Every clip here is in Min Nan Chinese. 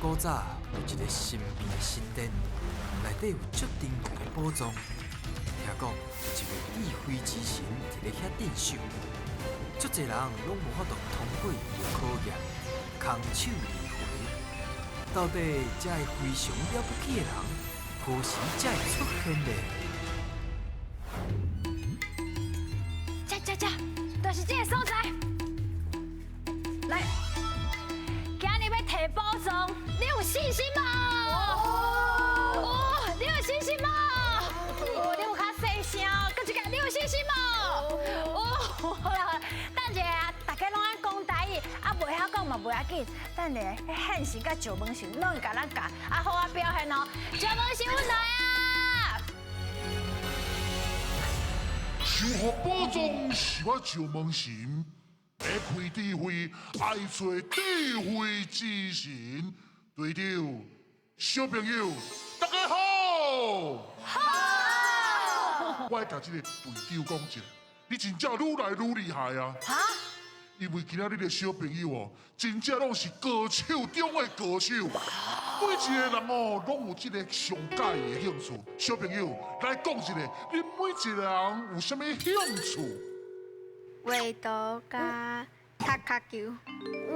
古早有一个神秘的神殿，内底有足珍贵的宝藏。听讲有一位智慧之神伫咧遐镇守，足济人拢无法度通过伊的考验，空手而回。到底这个非常了不起的人，何时才会出现呢？这这这，就是这个所在。来，今日欲提宝藏，你有信心無？哦，你有信心無？哦，你有較細聲，閣一個，你有信心無？哦，好啦好啦，等一下，大家攏愛講台語，啊，袂曉講嘛袂要緊，等下現成佮石門神攏會共咱教，啊，好好表現哦，石門神阮來啊！收獲寶藏是我石門神，欲開智慧，愛揣智慧之神。隊長，小朋友，大家好。好。我愛共這個隊長講一下，你真正愈來愈厲害啊！哈？因為今仔日的小朋友哦，真正攏是高手中的高手。每一個人哦，攏有這個上喜歡的興趣。小朋友來講一下，恁每一個人有啥物興趣？畫圖佮踢跤球。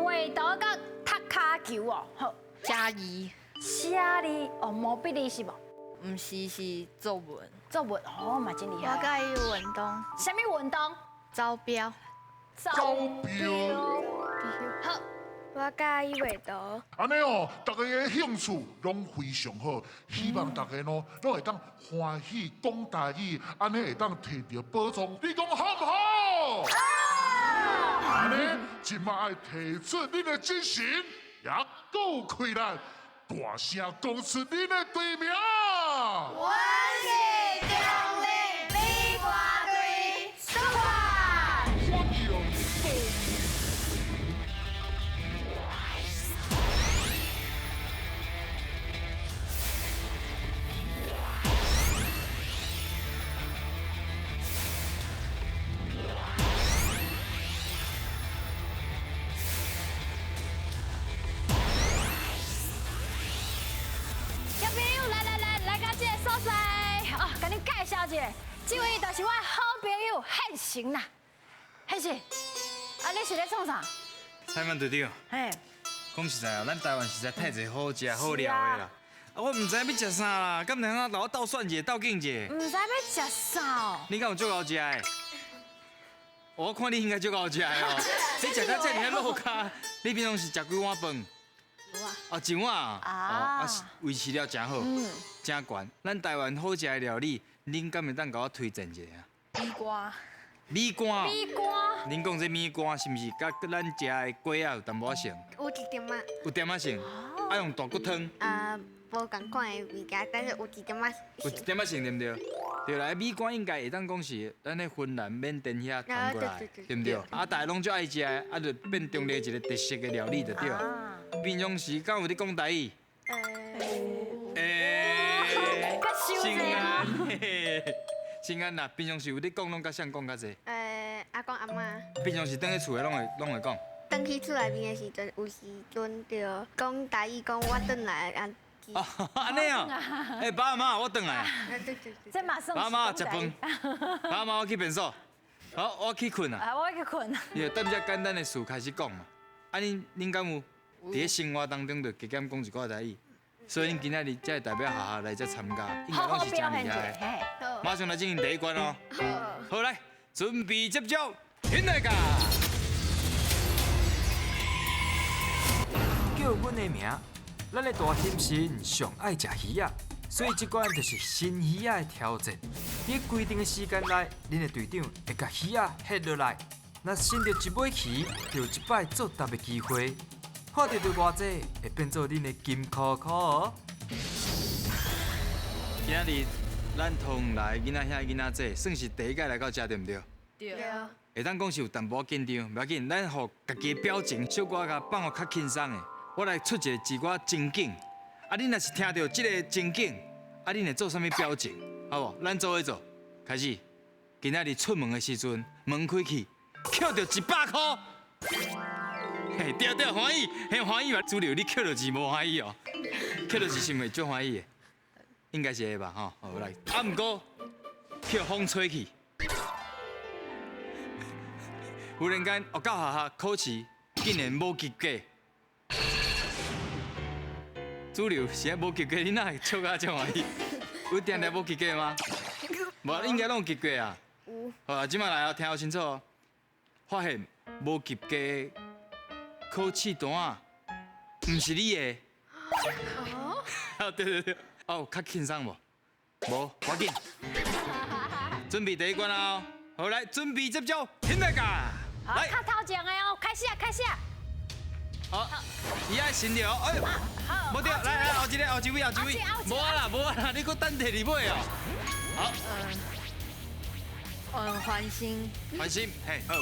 畫圖佮踢跤球哦，好。寫字。寫字哦，毛筆字是無？毋是，是作文。作文哦，嘛真厲害。我佮意運動。啥物運動？走標。走標。好。我佮意畫圖。按呢哦，大家的興趣攏非常好，希望大家喏攏會當歡喜講台語，按呢會當提著寶藏。你講好毋好？好。按呢，這馬愛提出恁的精神，也閣有氣力，大聲講出恁的隊名。阮是中壢美歌隊，出發。我叫小朋友，來來來，來到這個所在，哦，共恁介紹一下，這位就是我好朋友憲成啦。憲成，啊，你是咧創啥？蔡曼隊長，嘿，講實在啊，咱台灣實在太濟好食好料的啦。啊，我毋知影欲食啥啦，敢會通留我鬥選一下，鬥揀一下？毋知欲食啥哦。你敢有足𠢕食的？我看你應該足𠢕食的哦。你食到這爾落跤，你平常是食幾碗飯？一碗。哦，一碗啊。哦，啊，維持了誠好，誠懸。咱台灣好食的料理，恁敢會當共我推薦一下啊？米干。米干。米干。恁講這米干是毋是佮咱食的粿仔有淡薄仔像？有一點仔。有點仔像，啊用大骨湯。無仝款的物件，但是有一點仔有一點仔像，對毋對？對啦，米干應該會當講是咱咧芬蘭、緬甸遐傳過來，對毋對？啊，大家攏足愛食的，啊，就變中壢一個特色的料理就對。平常時敢有咧講台語？欸，心安，心安啦，平常時有咧講，攏佮誰講較濟？阿公阿嬤。平常時轉去厝的攏會攏會講。轉去厝內面的時陣，有時陣就講台語，講我轉來啊。哦，按呢哦，欸，爸阿媽，我轉來。對對對。這嘛算。爸阿媽食飯。爸阿媽，我去便所。好，我去睏啊。啊，我去睏。你就踮遮簡單的事開始講嘛。啊，恁恁敢有佇咧生活當中就加減講一寡台語？所以恁今仔日才會代表學校來遮參加，應該攏是誠厲害。馬上來進行第一關哦。好，來，準備接招，起來噶！叫阮的名。咱的大興神上愛食魚仔，所以這關就是新魚仔的挑戰。佇規定的時間內，恁的隊長會共魚仔翕落來，若伸著一尾魚，就有一擺作答的機會。看著著偌濟，會變做恁的金箍箍哦。今仔日咱桃園來囡仔遐囡仔這，算是第一擺來到遮，對毋對？對。會當講是有淡薄仔緊張，無要緊，咱予家己的表情小可共放予較輕鬆的。我來出一個一寡情景，啊，恁若是聽著這個情景，啊，恁會做啥物表情？好無？咱做伙做，開始。今仔日出門的時陣，門開去，抾著100箍。嘿，對對，歡喜，嘿歡喜嘛。主流你抾著字無歡喜哦，抾著字是毋會足歡喜的，應該是會吧？吼，好來，啊，毋過予風吹去，忽然間，哦，到學校考試竟然無及格。主流是啊，無及格，你哪會笑甲這歡喜？有定定無及格嗎？無，應該攏有及格啊。有。好啊，這擺來哦，聽好清楚哦。發現無及格考試單啊，毋是你的。哦。對對對。哦，較輕鬆無？無，趕緊。準備第一關啦！好來，準備接招，起來噶！好，較頭前的哦，開始啊，開始啊！好，伊愛先著，哎，無對，來來，後一個，後一位，後一位，無啊啦，無啊啦，你閣等第二尾哦。好，歡心，歡心，嘿，好，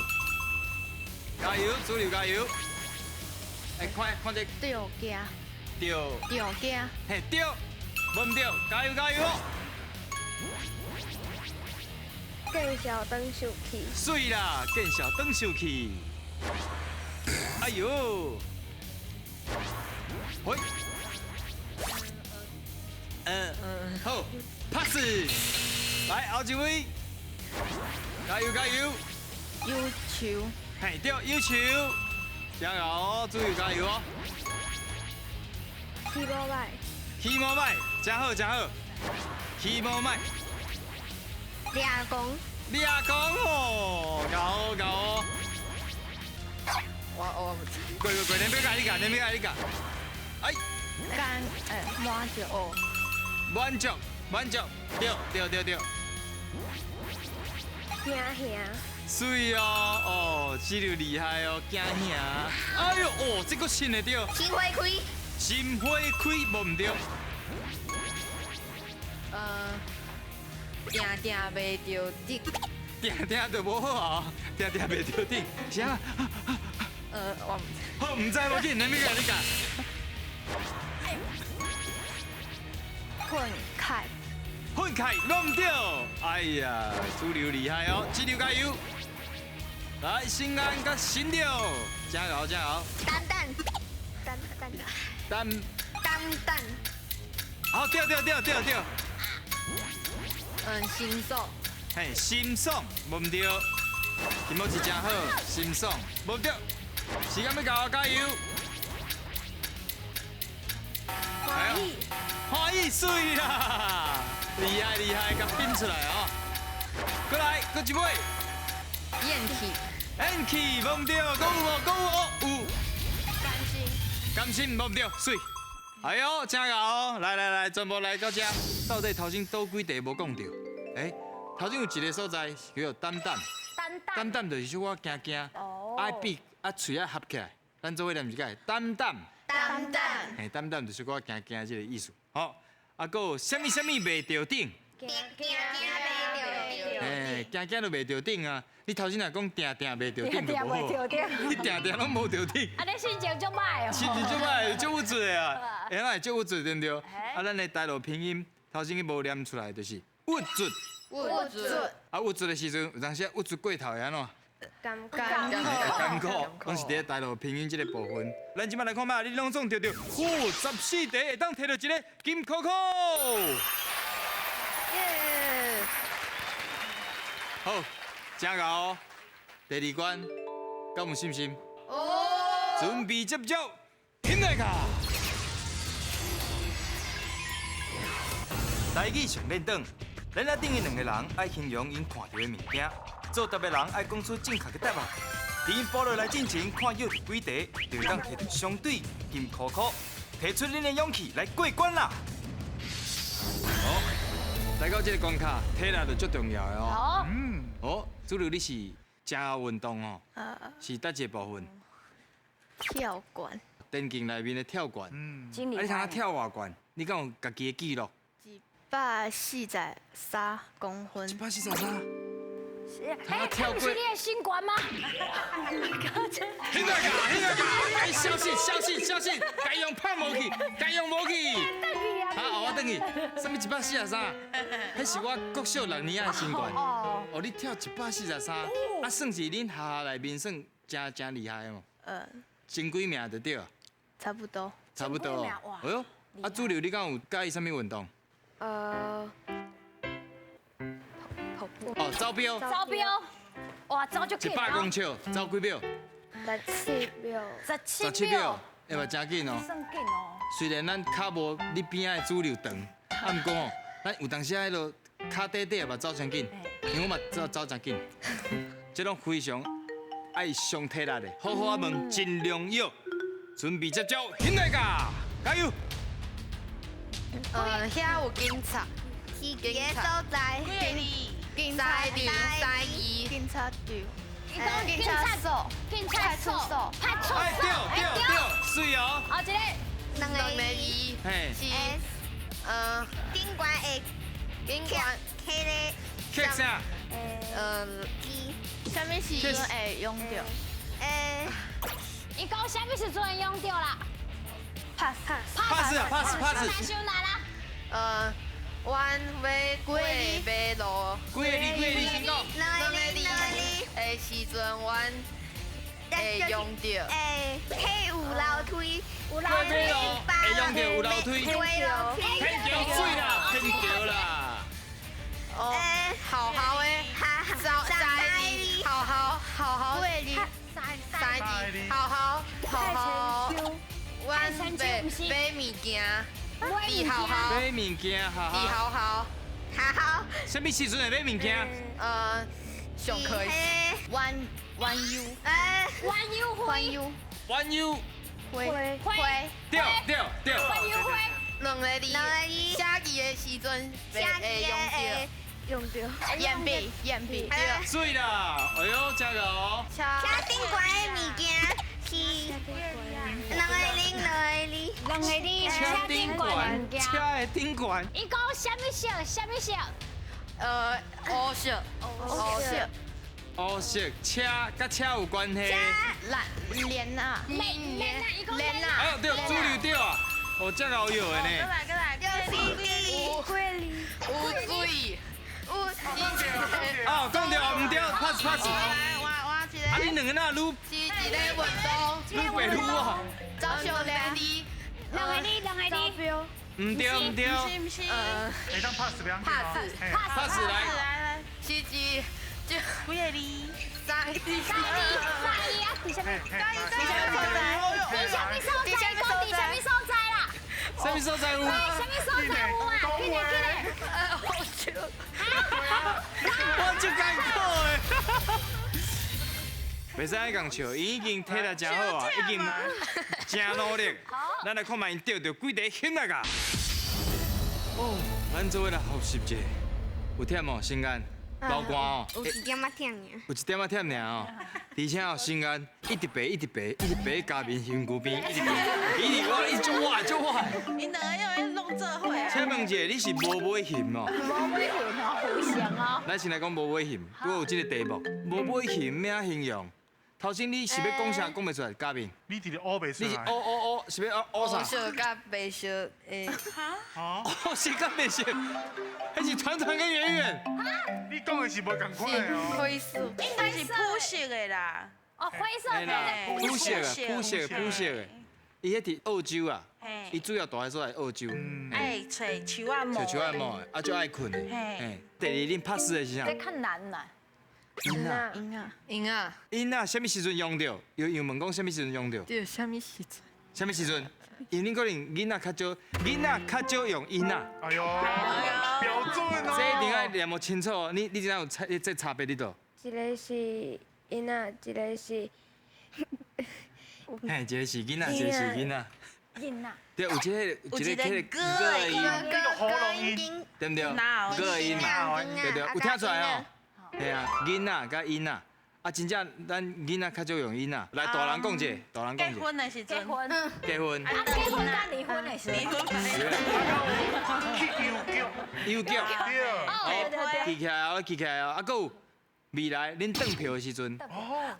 加油，主流加油。哎，看看這。對驚。對。對驚。嘿，對，無毋對，加油加油。見笑轉生氣。水啦，見笑轉生氣。哎呦！喂，好，pass，來後一位，加油加油！有球，嘿對，有球，加油哦，注意加油哦！起無歹，起無歹，真好真好，起無歹。掠功，掠功哦，夠夠哦。我唔知。過過過，恁欲教你教，恁欲教你教。哎，干滿足哦。滿足滿足，對對對對。驚嚇。水哦哦，這就厲害哦，驚嚇。哎呦哦，這個新的對。心花開。心花開，無毋對。定定袂著頂。定定就無好啊，定定袂著頂，啥？我毋知。好，毋知無緊，你欲教你教。憤慨。憤慨，攏毋對。哎呀，主流厲害哦，主流加油。來，新安佮新六，加油加油。等等，等等。等。等等。好，對對對對對。心爽。嘿，心爽，無毋對。題目是真好，心爽，無毋對。時間欲到，加油！歡喜，歡喜，水啦！厲害厲害，共變出來哦。過來，閣一尾。厭氣，厭氣，無毋對，閣有無？閣有哦，有。甘心，甘心，無毋對，水。哎呦，真𠢕哦！來來來，全部來到這。到底頭先佗幾題無講著？欸，頭先有一個所在叫做膽膽，膽膽就是小可驚驚，愛閉啊喙愛合起來，咱做伙念一擺，膽膽，膽膽，嘿，膽膽就是小可驚驚這個意思。好，啊，閣有啥物啥物袂著頂？驚驚袂著頂。嘿，驚驚都袂著頂啊！你頭先若講定定袂著頂就無好，你定定攏無著頂。啊，你心情足歹哦。心情足歹，足鬱卒的啊！會哪會足鬱卒對毋對？啊，咱的台語拼音頭先去無念出來，就是鬱卒。鬱卒。啊，鬱卒的時陣，有當時鬱卒過頭會按怎？艱艱苦，攏是佇咧台語拼音這個部分。咱這擺來看覓，你攏總著著，哦，14題會當摕著一个金箍箍。耶！好，真𠢕哦。第二關，敢有信心？有。準備接招，起來卡！台語上練轉，咱仔頂的兩個人愛形容𪜶看著的物件，作答的人愛講出正確的答案。佇𪜶補落來進前，看叫著幾題，就會當摕著相對金箍箍，提出恁的勇氣來過關啦！好，來到這個關卡，體力就足重要的哦。好。哦，主流你是真𠢕運動哦，是佗一個部分？跳懸。田徑內面的跳懸。嗯。啊，你通跳偌懸？你敢有家己的記錄？ 143公分。 143。哎，這不是你的新冠嗎？那個，那個，哎，小心，小心，小心，該用拍無去，該用無去。啊，我轉去，啥物143？彼是我國小6年仔的身懸。哦，你跳143，啊，算是恁學校內面算誠誠厲害的無？前幾名就對啊。差不多。差不多。哎喲，啊主流你敢有佮意啥物運動？跑步。哦，走標。走標。哇，走足緊。100公尺，走幾秒？17秒。17秒。會嘛真緊哦。算緊哦。雖然咱跤無你邊仔的主流長，啊毋過哦，咱有當時仔彼落跤底底嘛走真緊，因為我嘛走走真緊，這攏非常愛上體力的。好好啊問，盡量搖，準備接招，起來噶，加油！遐有警察，是幾个所在？警察場，三二，警察場，警察所，警察所，派出所，對對對，媠哦。好，一个。兩個2，嘿，是，頂懸的警官，彼个，克啥？啥物時陣會用著？伊講啥物時陣會用著啦？pass pass pass pass。太難啦。阮欲過馬路，幾个字？幾個字先講。兩個字，兩個字。的時陣，阮會用著。彼有樓梯，有樓梯，會用著有樓梯。有樓梯。天橋媠啦，天橋啦。哦，好好的，三字，好好好好，三字，好好好好。阮買買物件，佇學校。買物件，學校。佇學校。學校。啥物時陣會買物件？上課。玩玩游，玩游玩游，玩游，灰灰，對對對，玩游灰。兩個字，寫字的時陣會用著，用著。鉛筆，鉛筆。媠啦，哎喲，真𠢕。車頂懸的物件是兩個字，兩個字，兩個字。車頂懸，車的頂懸。伊講啥物色？啥物色？烏色，烏色。烏色車，佮車有關係。藍蓮啊，蓮蓮啊，伊講蓮啊。哎呦，對，主流對啊，哦，這𠢕搖的呢。過來過來，有水，有水，有哦，講著毋對，pass pass。來，我一個。啊，恁兩個哪愈是一個運動，愈白愈哦。走小兩字，兩個字，兩個字。毋對毋對。毋是毋是。會當 pass 袂 pass pass 來來來，是一。幾個字？三字，三字啊！佇啥物？佇啥物所在？佇啥物所在？講佇啥物所在啦？啥物所在有？啥物所在有啊？起來起來！好笑。我足艱苦的。袂使按呢共笑，伊已經體力真好啊，已經真努力。咱來看覓伊著著幾塊險力啊！哦，咱做伙來複習者，有忝無？心肝？流汗哦，有一點仔忝爾。有一點仔忝爾哦，而且哦，心肝一直爬，一直爬，一直爬家面身軀邊，一直爬，一直我一足我足我。𪜶兩個又咧弄做伙。請問一下，你是無尾熊哦？無尾熊哦，虎熊哦。咱先來講無尾熊，拄有這個題目，無尾熊咩形容？頭先你是欲講啥？講袂出來，嘉明。你佇咧烏袂出來。你是烏烏烏，是欲烏啥？烏色佮白色的。哈？烏色佮白色，彼是團團跟圓圓。你講的是無仝款的哦。灰色。應該是膚色的啦。哦，灰色的。膚色啊，膚色，膚色的。伊彼佇澳洲啊，伊主要蹛的所在澳洲。愛揣樹仔毛。揣樹仔毛的，啊，足愛睏的。嘿。第二，恁拍死的是啥？這較難啦。囡仔，嬰仔，嬰仔，囡仔，啥物時陣用著？有有問講啥物時陣用著？對，啥物時陣？啥物時陣？因為恁可能囡仔較少，囡仔較少用囡仔。哎呦，標準哦。這一定愛念予清楚哦。你知影有差這差別佇佗？一個是囡仔，一個是。嘿，一個是囡仔，一個是囡仔。囡仔。對，有一個，有一個彼個歌的音，喉嚨音，對毋對？歌的音嘛，對對，有聽出來哦。嘿啊，囡仔佮囡仔，啊，真正咱囡仔較少用囡仔。來，大人講者，大人講者。結婚的時陣。結婚。結婚。啊，結婚佮離婚的時陣。離婚。去郵局。郵局。對。對。記起來哦，記起來哦。啊，閣有未來恁轉票的時陣。哦，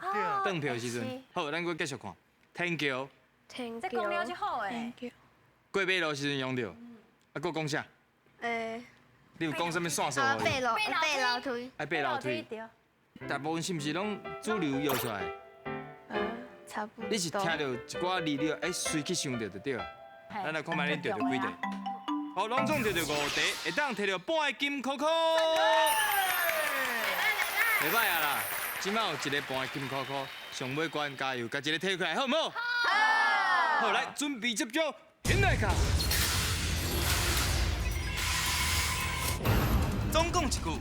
對。轉票的時陣。好，咱閣繼續看。天橋。天橋。這講了就好誒。過馬路時陣用著。啊，閣講啥？你有講啥物線索無？爬樓梯。愛爬樓梯。大部分是毋是攏主流搖出來？差不多。你是听著一寡字，你哎随去想著就对。咱来看覓恁著著幾題？哦，攏總著著5題，會當摕著半个金箍箍。袂歹啊啦，這擺有一个半个金箍箍，上尾關加油，共一个提起來，好毋好？好。好，來準備接招，起來卡。總講一句，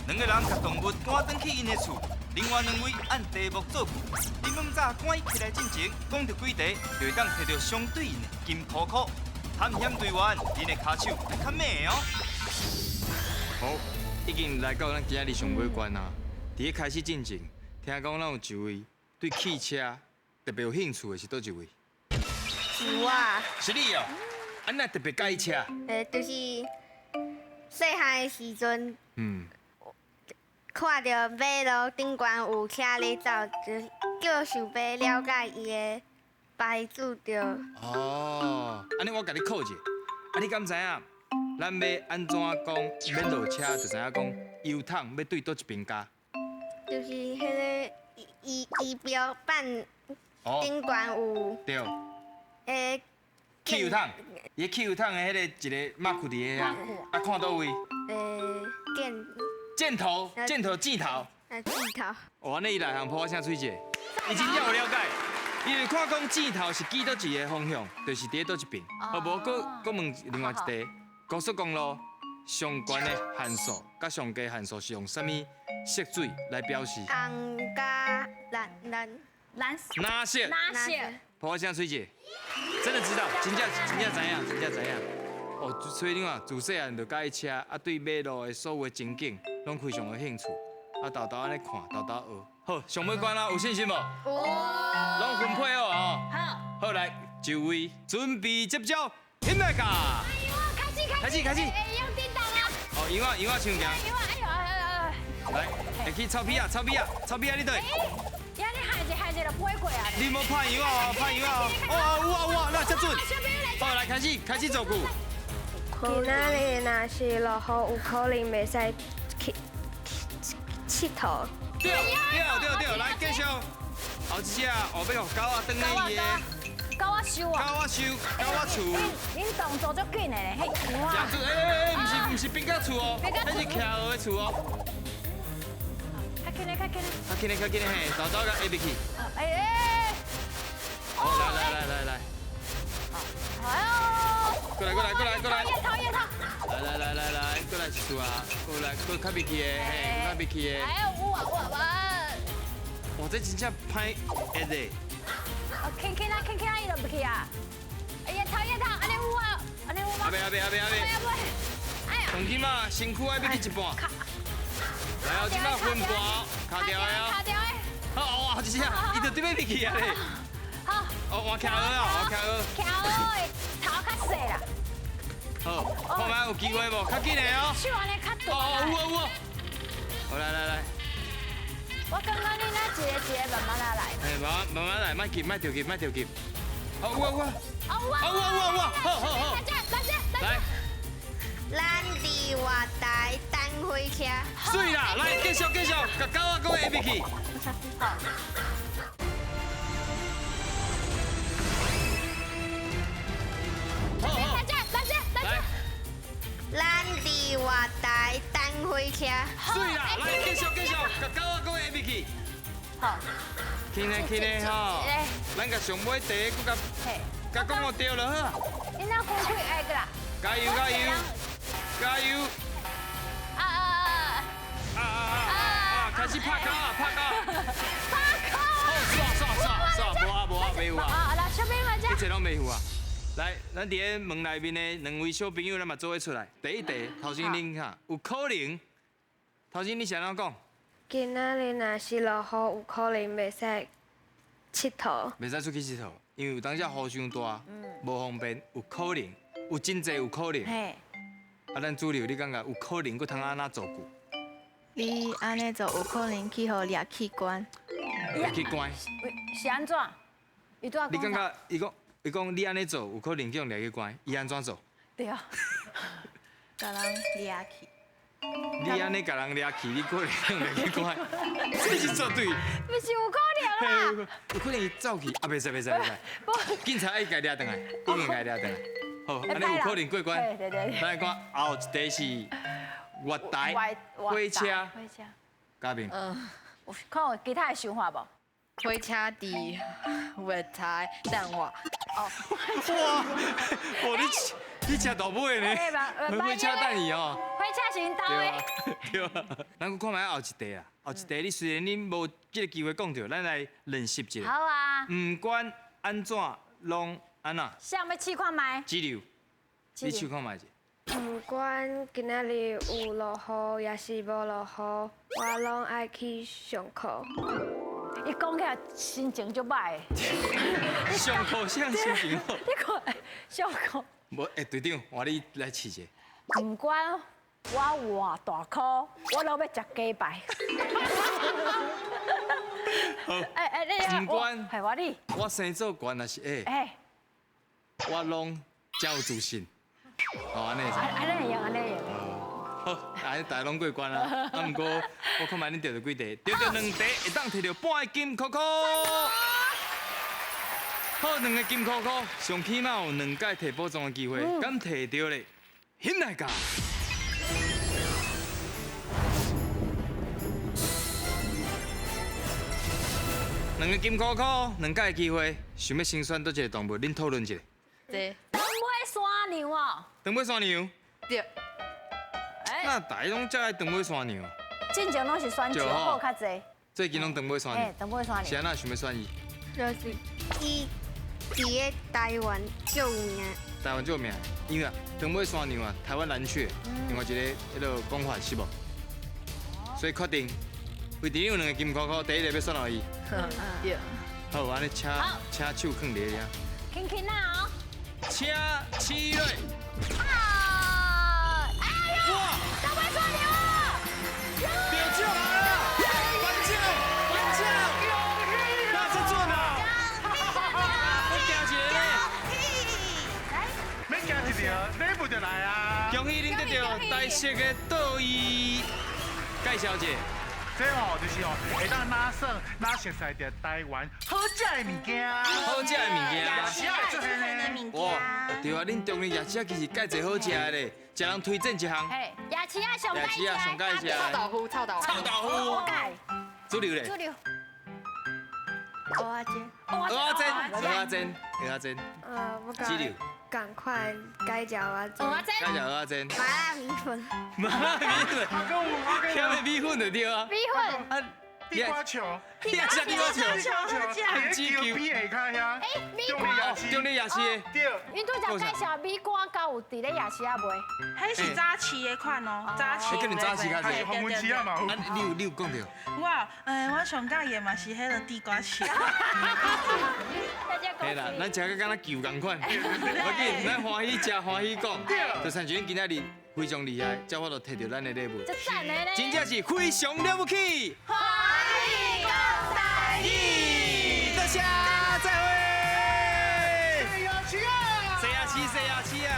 兩个人共動物趕轉去𪜶的厝，另外兩位按題目造句。恁猛早趕起來進前，講著幾題，就會當摕著相對應的金箍箍。探險隊員，恁的跤手會較猛哦。好，已經來到咱今仔日上尾關啊！佇咧開始進前，聽講咱有一位對汽車特別有興趣的是佗一位？是我。是你哦？啊，你特別佮意車？就是細漢的時陣，看著馬路頂懸有車咧走，就叫想欲了解伊的牌子著。哦，按呢我共你考一下，啊，你敢知影？咱欲按怎講？欲落車就知影講油桶欲對佗一邊加。就是彼个儀表板頂懸有。對。汽油桶，伊汽油桶的彼个一个 mark 佇遐，啊，看佗位？箭。箭頭，箭頭，箭頭。啊，箭頭。哦，按呢伊內行破我聲喙者，伊真正有了解。伊就看講箭頭是指佗一个方向，就是佇佗一邊。好無，閣閣問另外一題，高速公路上懸的限速佮上低限速是用啥物色水來表示？紅佮藍藍。藍色。藍色。藍色。破我聲喙者，真的知道，真正真正知影，真正知影。哦，所以你看，自細漢就佮意車，啊，對馬路的所有情景攏非常有興趣，啊，沓沓按呢看，沓沓學。好，上尾關啦，有信心無？有。攏分配好哦。好。好，來，就位，準備接招，起來噶！開始開始開始。會用叮當啊！哦，羊仔羊仔唱行。羊仔，哎呦哎呦哎！來，會去草皮仔，草皮仔，草皮仔，你對。呀，你害一害一就飛過啊！你莫拍羊仔哦，拍羊仔哦。哦，有啊有啊，那遮準。好，來開始開始造句。今仔日若是落雨，有可能袂使去𨑨迌。對對對對，來繼續。後一隻後欲予狗仔轉去伊的。狗仔獸啊！狗仔獸，狗仔厝。恁動作足緊的咧，彼羊仔。欸欸，毋是變甲厝哦，彼是徛學的厝哦。較緊的，較緊的。較緊的，較緊的嘿，豆豆共下入去。哎哎。好，來來來來來。哎呦！過來過來過來過來。討厭討厭討。來來來來來，過來一厝啊，過來閣較入去的，嘿，較入去的。哎呦，有啊有啊。哇，這真正歹下的。哦，輕輕啊，輕輕啊，伊就入去啊。哎呀，討厭討，按呢有啊，按呢有嗎？阿伯阿伯阿伯阿伯。哎呀。從今仔身軀愛欲去一半。來哦，這擺分盤，卡掉的哦。卡掉的。好哇，這隻，伊就對欲入去啊咧。好。哦，換徛鵝啊，換徛鵝。徛鵝的頭較細啦。好，看覓有機會無？較緊的哦。手按呢較大。哦，有啊有啊。好，來來來。我感覺你那一个一个慢慢來。嘿，慢慢慢來，莫急，莫著急，莫著急。好，有啊有啊。哦，有啊。有啊有啊有啊，好好好。來來來。來。咱佇活台等火車。水啦，來繼續繼續，共狗仔閣下入去。好。好好。來來來。咱佇活台等火車。水啦，來繼續繼續，共狗仔閣下入去。好。起來起來吼，咱共上尾題閣共講予對就好。你哪分開愛個啦？加油加油加油！啊啊啊啊啊啊！開始拍狗啊拍狗！拍狗！好，煞煞煞煞，無啊無啊，袂有啊！啊，來小朋友們一切攏袂有啊！來，咱佇咧門內面的兩位小朋友，咱嘛做伙出來。第一題，頭先恁哈有可能，頭先你是按怎講？今仔日若是落雨，有可能袂使𨑨迌。袂使出去𨑨迌，因為有當時雨傷大，無方便，有可能，有真濟有可能。嘿。啊，咱主流，你感覺有可能閣通按怎造句？你按呢做有可能去予掠去關。掠去關。是按怎？伊拄仔你感覺伊講？伊講你按呢做，有可能去予掠去關。伊按怎做？對啊。共人掠去。你按呢共人掠去，你可能去予掠去關。這是絕對。毋是有可能啊！啦。有可能伊走去，啊，袂使袂使袂使，警察爱共掠转来，一定共掠转来。好，按呢有可能过关。对对对。咱来看后一题是月台火车。火车。嘉宾。有看有其他的想法无？火车伫月台等我。哦。哇！哇你你车大尾呢？火车等伊哦。火车是𪜶兜的。对啊。咱阁看觅后一题啊，后一题你虽然你无这个机会讲著，咱来练习一下。好啊。毋管按怎拢按怎。啥欲试看觅？子柳，你试看觅者。毋管今仔日有落雨，抑是无落雨，我拢爱去上课。伊讲起来心情足歹。上课啥心情好？你看上课。无，欸，队长，换你来试一下。毋管我偌大箍，我拢欲食鸡排。好。欸欸，你毋管，系我你。我生做悬抑是矮，我拢真有自信。哦，按呢会使。按呢会用，按呢会用。好，按呢大家拢过关啦。啊，毋过我看觅恁著著几题，著著两题会当摕著半个金箍箍。好，两个金箍箍，上起码有两摆摕宝藏的机会，敢摕著咧？兴来噶！两个金箍箍，两摆的机会，想欲先选佗一个动物？恁讨论一下。对。长尾山牛哦。长尾山牛。对。那大家拢遮爱长尾山牛。进前拢是选石虎较济。最近拢长尾山牛。长尾山牛。是按怎想欲选伊？就是伊伫咧台湾足有名。台湾足有名，因为啊，长尾山牛啊，台湾蓝鹊，另外一个彼个讲法是无？所以确定，为阵有两个金箍箍，第一个欲选予伊。对。好，按呢请请手囥伫遐。轻轻啊哦。请起落。啊！哎呀！长尾山牛啊！得奖啊！颁奖，颁奖！那这准啊！我惊一个咧。免惊一条，礼物就来啊！恭喜恁得到台式的倒椅，介绍者。这吼就是吼，会当拿算拿熟悉著台湾好食的物件。好食的物件。夜市出现的物件。哇，对啊，恁中坜夜市仔其实盖济好食的咧，一人推荐一项。嘿，夜市仔上夜市仔上盖食。臭豆腐，臭豆腐。臭豆腐。我盖。主流咧。主流。蚵仔煎。蚵仔煎，蚵仔煎，蚵仔煎。我主流。赶快该食蚵仔煎。蚵仔煎。该食蚵仔煎。麻辣米粉。麻辣米粉。挑的米粉就对啊。米粉。啊，地瓜球。你也食地瓜球。地瓜球。比下骹遐。欸，米瓜。中坜夜市的。对。𪜶拄才介绍米瓜，敢有伫咧夜市仔卖？彼是早市的款哦，早市。可能早市较济。黄昏市啊嘛有。啊，你有讲著？我，我上佮意的嘛是彼个地瓜球。嘿啦，咱食个敢若球仝款，无紧，咱欢喜食欢喜讲，就亲像恁今仔日非常厉害，才有法度摕著咱的礼物。足赞的咧！真正是非常了不起。欢喜讲台语，多谢，再会。西亚市啊！西亚市，西亚市啊！